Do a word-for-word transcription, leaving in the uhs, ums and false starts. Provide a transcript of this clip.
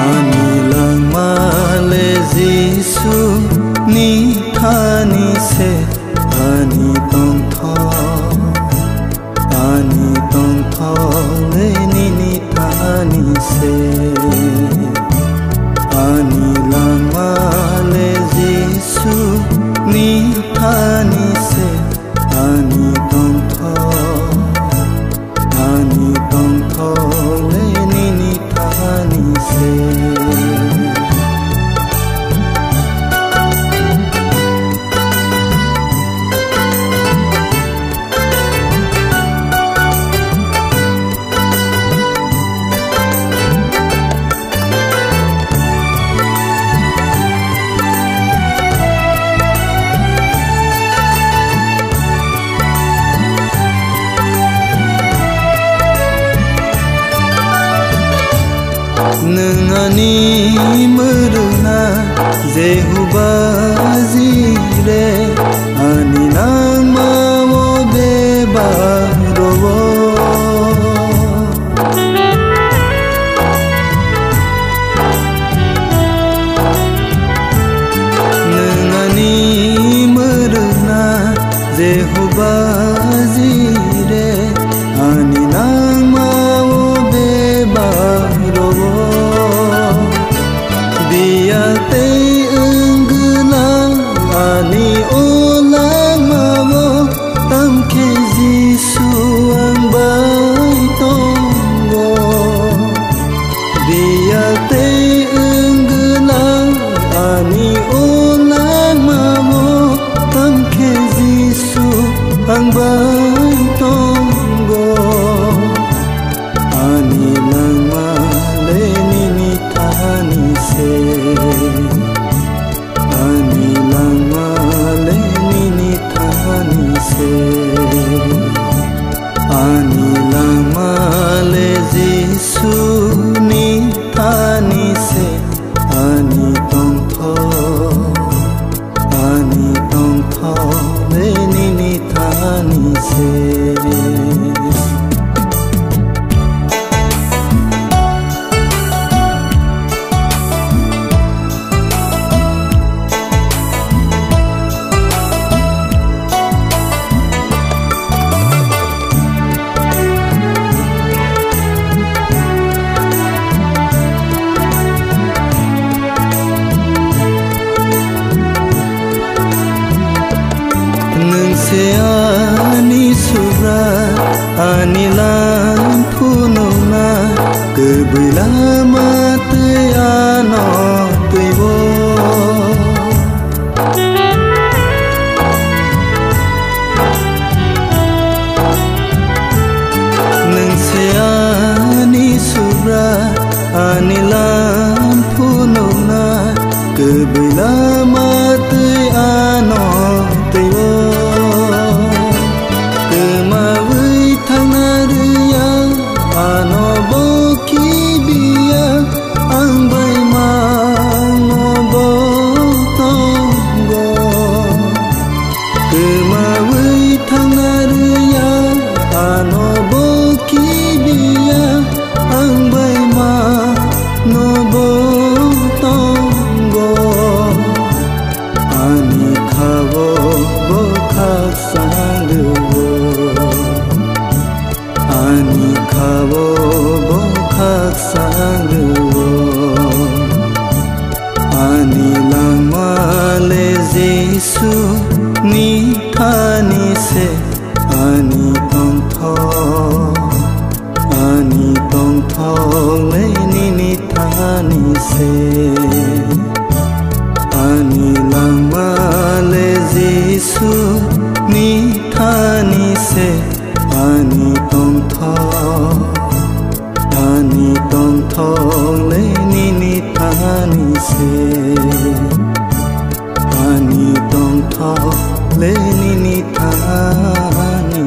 Ani langma le Jisu ni thani se, ani tongthok, ani tongthok le nini thani se. Ani langma le Jisu ni thani se, ani tongthok, ani tongthok le nini thani se. Nwng ani mwrwkna Jehovah Jireh, ani nangma o bebak rwo. Nwng ani mwrwkna Jehovah Jireh, ani nangma o bebak rwo. Biyal tei wng gwla ani o langma o, tamkhe Jisu ang bai tongo. Biyal tei wng gwla ani o langma o, tamkhe Jisu ang bai tongo. Ani langma le nini thani se. Ani langma le nini thani se. Ani langma le Jisu ni thani se. Ani tongthok, ani tongthok le nini thani se. Nwng se ani Subra, ani lam phunukna, kwbwi lama twi ano twibo. Nwng se ani Subra, ani lam phunukna, kwbwi lama twi ano twibo. Kwmawi thangna rwya, ano bo khibiya, ang bai mano bo tongo. Kwmawi thangna rwya, ano bo khibiya, ang bai mano bo tongo. Ani khao bo khakchang rwo. Ani khao bo khakchang rwo. Ani langma le Jisu ni thani se, ani tongthok, ani tongthok le nini thani se. Ani langma le Jisu ni thani se, ani tongthok, ani tongthok le nini thani se. Ani tongthok le nini thani